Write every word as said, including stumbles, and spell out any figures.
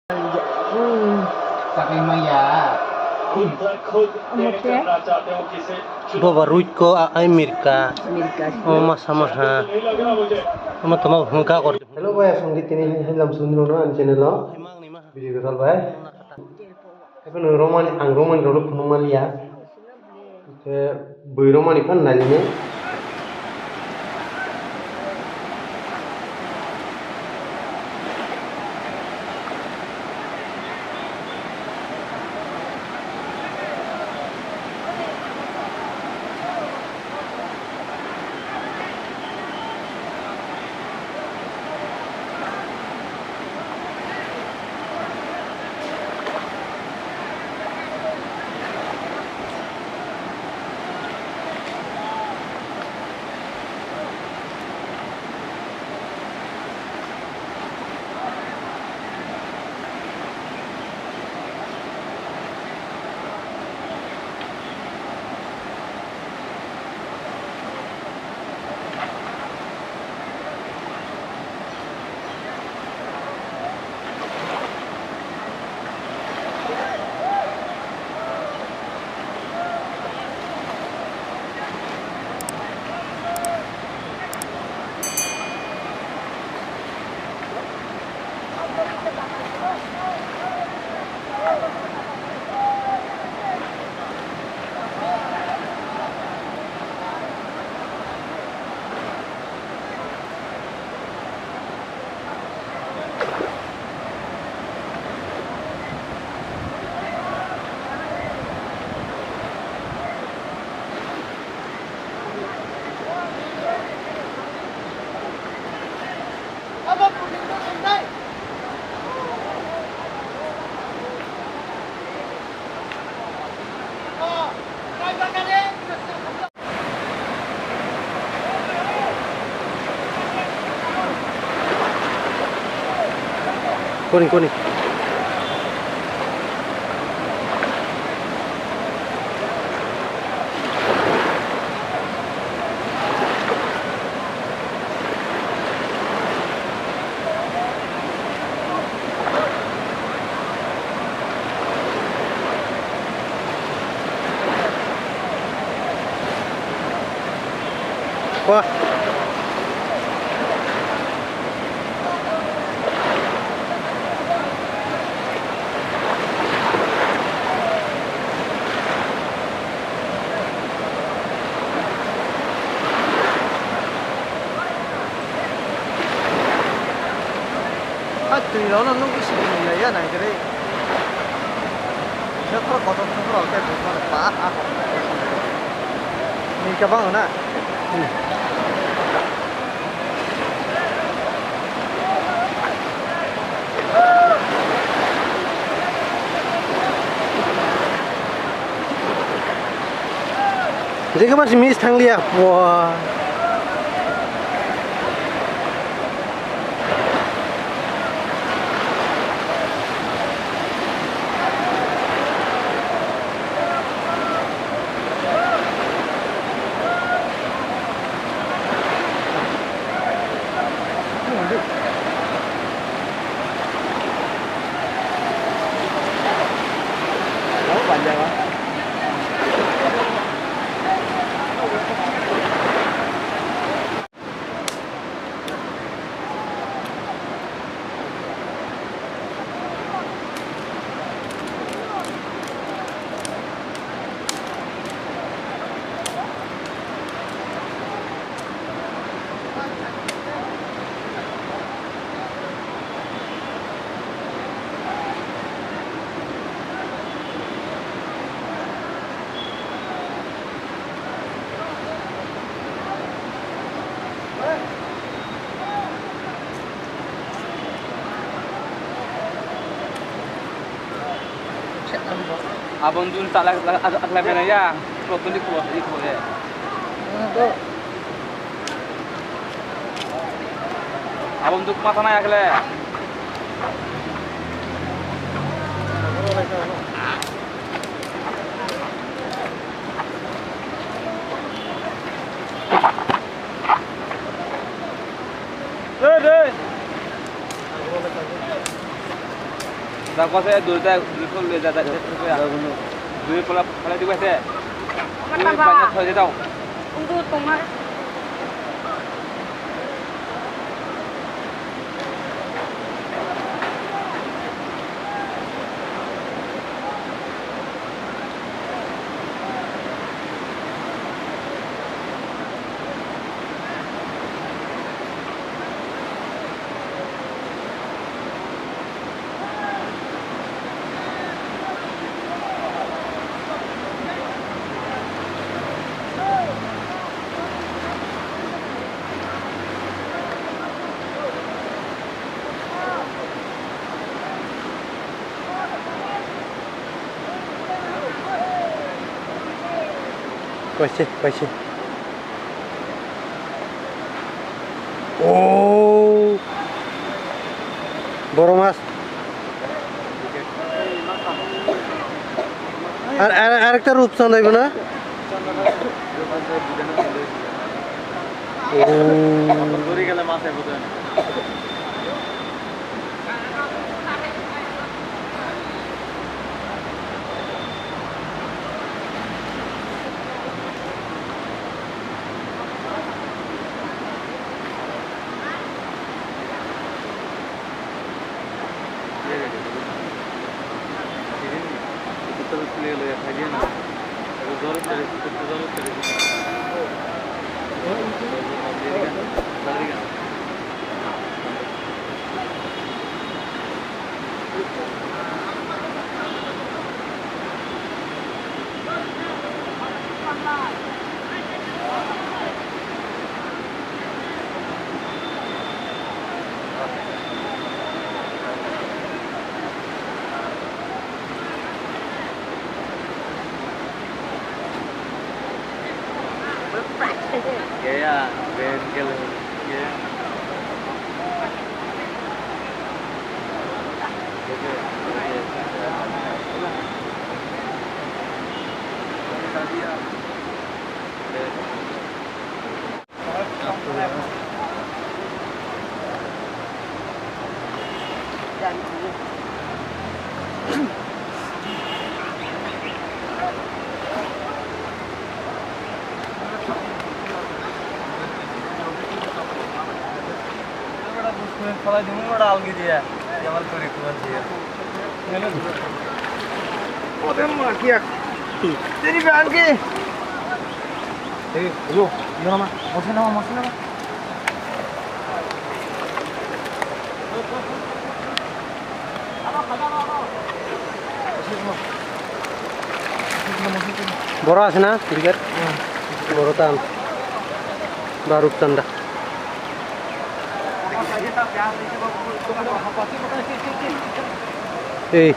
Baba ruit ko a-, ai mirka. Mirka. O masa maha. Ama tama hwnkha kor. Hello bai, aswk tini hai lam sundro no ani channel o. Video kwtal bai. Ebo no romani, ang romani rok no phunuk man liya. Khe bwrwi romani phan nai nini. Koni, koni. Wah. A twi rok no nugwi simi nai ya nai kwrwi. Joto kotor songro khe buphano ba ha kok. Ni kabang na. Jekhe ma simi thangliya. Wah. Abang dun tak lagi, lagi, lagi, lagi, ya. Kau tulis, kau tulis, kau tulis. Abang duk mata na ya kele. Dei, dei. Kose dui ta, dui ta le ja, ja, ja, ja. Dui pola, pola di kose. Dui pola thoi de dao. Undu tonga. Kaise, kaise. Oh. Boro mas. Ar, ar, arekta rupchanda ibo na? Oh. Gaya, ben gelo. Gaya. Khalai dum ora algi dia. Jamal kuri kuan dia. Ode ma kiya. Teri ban ki. Hey, yo, yo nama. Mosi nama, mosi nama. Boro ase na, leader? Boro tam. Ba Rupchanda. Ei.